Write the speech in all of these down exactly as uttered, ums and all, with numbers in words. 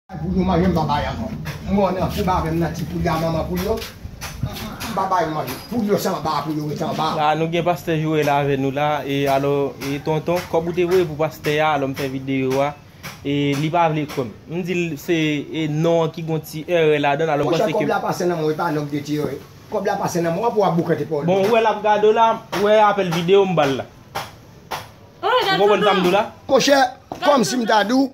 Pou yo manje, m pa bay ankò. M wè nan foub avè m nan ti poul la, manman poul yo. M pa bay manje. Poul yo se anba, pou yo rete anba. La, nou gen pastè Joel avè nou la, e alò, e tonton, kòb ou te voye pou pastè a, alò m fè videyo a, e li pa vle kwè m. M di l se, e non an ki gon ti erè ladan l, alò m panse ke. Monchè, kòb la pase nan men w, e pa nòg de ti erè. Kòb la pase nan men w, pou w ap boukante pawòl. Bon, ou wè l ap gade w la, ou wè apèl videyo m ba l la. Ou konprann sa m di w la? Monchè, kòmsi m ta di w,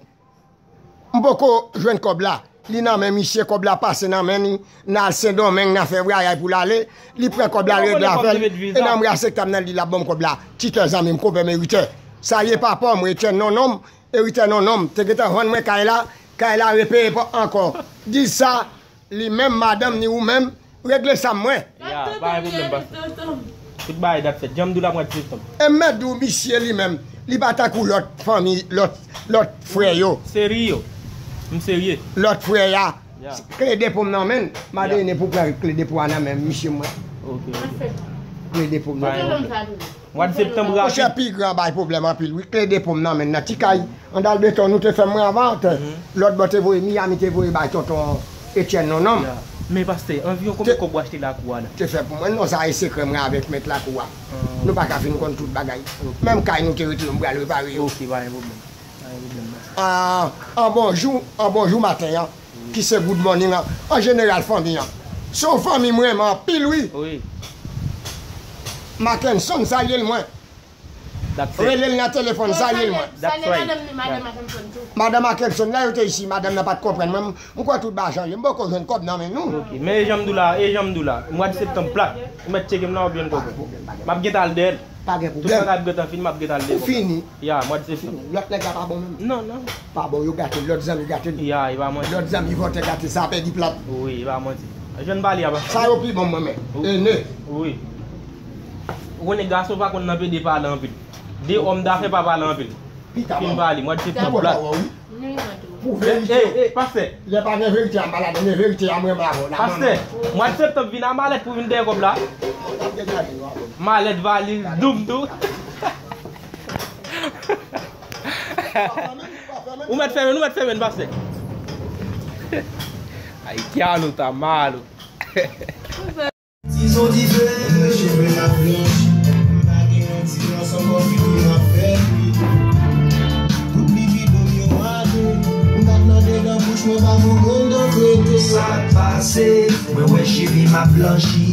m poko jwenn kòb la. Li nan men misye, kòb la pase nan men li, n al Sendomeng, n a fè vwayaj pou l ale. Li pran kòb la, regle afè l, e nan mwen akseptab nan li, l ap ban m kòb la. Titè zanmi m, konpè meritè. Salye papa m, Etienne non nonm, Eritè non nonm, te gentan vann mwen kay la, kay la repeye pa ankò. Di sa, li menm, madanm ni ou menm, regle sa mwen. Ya, pa gen pwoblèm, pastè. Tout bagay dat fèt. Jan m di w la, mwa de septanm. E m mèt di w, misye li menm, li pa tankou lòt fanmi, lòt, lòt frè yo. Serye. M serye. Lòt frè a. Ya. Kle depo m nan men l. Madeline pou pran kle depo a nan men misye mwen. Ok, ok. Kle depo m nan men l. Mwa de septanm rapid. Monchè, pi gran bay pwoblèm anpil, wi. Kle depo m nan men l nan ti kay. Andal beton nou te fè mwen avan. Lòt bò te voye Miami, te voye bay tonton Etienne non nonm. Ya. Men pastè, anviwon konbyen kòb ou achte lakou a la? Te fè pou mwen, non, sa e sekrè mwen avèk mèt lakou a. Nou pa ka fin konn tout bagay. Ok. Menm kay nou te rete yo, m pral repare yo. Ok, pa gen pwoblèm. Pa gen pwoblèm, pastè. An, an bonjou, an bonjou maten an, ki se good morning an, an jeneral fanmi an. Se yon fanmi m renmen anpil, wi. Wi. Mackenson salye l mwen. Rele l nan telefòn, salye l mwen. Salye madanm li, madanm Mackenson tou. Madanm Mackenson, lè yo te isi, madanm nan pa t konprann mwen. M kwè tout bagay chanje. M poko jwenn kòb nan men nou. Ok, men e jan m di w la, e jan m di w la. Mwa de septanm plat. Ou mèt tcheke m la, w ap jwenn kòb ou. M ap gentan al dèyè l. Pa gen pwoblèm. Tout bagay ap gentan fini, m ap gentan al dèyè kòb la. Ou fini. Ya, mwa de septanm. Lòt nèg la pa bon menm. Non, non. Pa bon, yo gate l, lòt zanmi gate l. Ya, e pa manti. Lòt zanmi vòtè gate l, sa pèdi plat. Wi, e pa manti. Jwenn pale a, pastè. Sa yo pi bon mwen men. Ene. Wi. Ou konnen gason pa konn nan pede pale anpil. De òm dafè pa pale anpil. Fin pale, mwa de septanm plat. Pou verite. Ey, ey, pastè. Lè pa gen verite a, m pa ladan, men verite a, mwen, m avè w la. Pastè, mwa de septanm vin a malèt pou vin dèyè kòb la. Malèt, valiz, doum tou. Ou mèt fèmen, nou mèt fèmen, pastè. Haitiano tá malo. Tizon dife, cheve m ap blanchi. M pa gen yon ti rans ankò, figi m ap fè bri. Tout li bidon m yo ale. M t ap nan dedan bouch mwen pa gon grenn dan krete. Sa k pase? Mwen wè cheve m ap blanchi.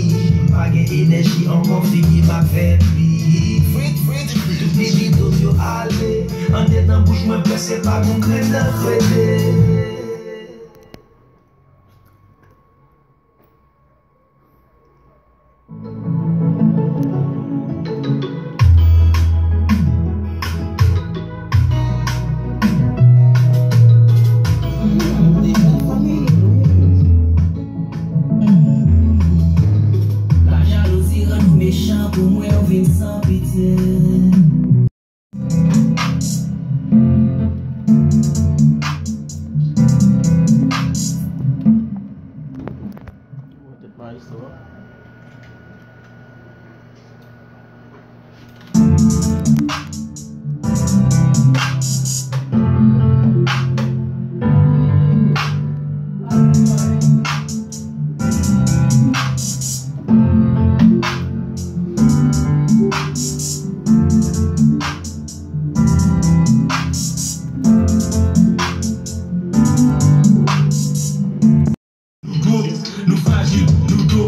M pa gen enèji ankò, figi m ap fè bri. Tout li bidon m yo ale. Andedan bouch mwen prèske pa gon grenn dan krete. Lajalouzi rann ou mechan, pou mwen ou vin san pitye. Nou dwo, nou frajil, nou dwo.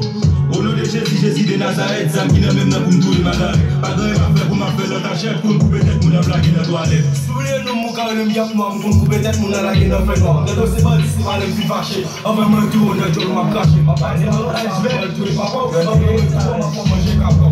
O non de Jezi, Jezi de Nazarèt, zam ki nan men m nan pou m touye malarèt. Pa gen anyen m ap fè pou m ap fè lòt achèt, pou n koupe tèt moun ap lage nan twalèt. Si w bliye non m, ou ka rele m Yap Nwa, m konn koupe tèt moun al lage nan fènwa. Nèg yo se bandi, se pale m pi fache. Anvan mwen tou, nèg yo m ap krache. M ap pale nan iceberg, touye papa w. Anvan mwen tou, m ap fè manje kapon.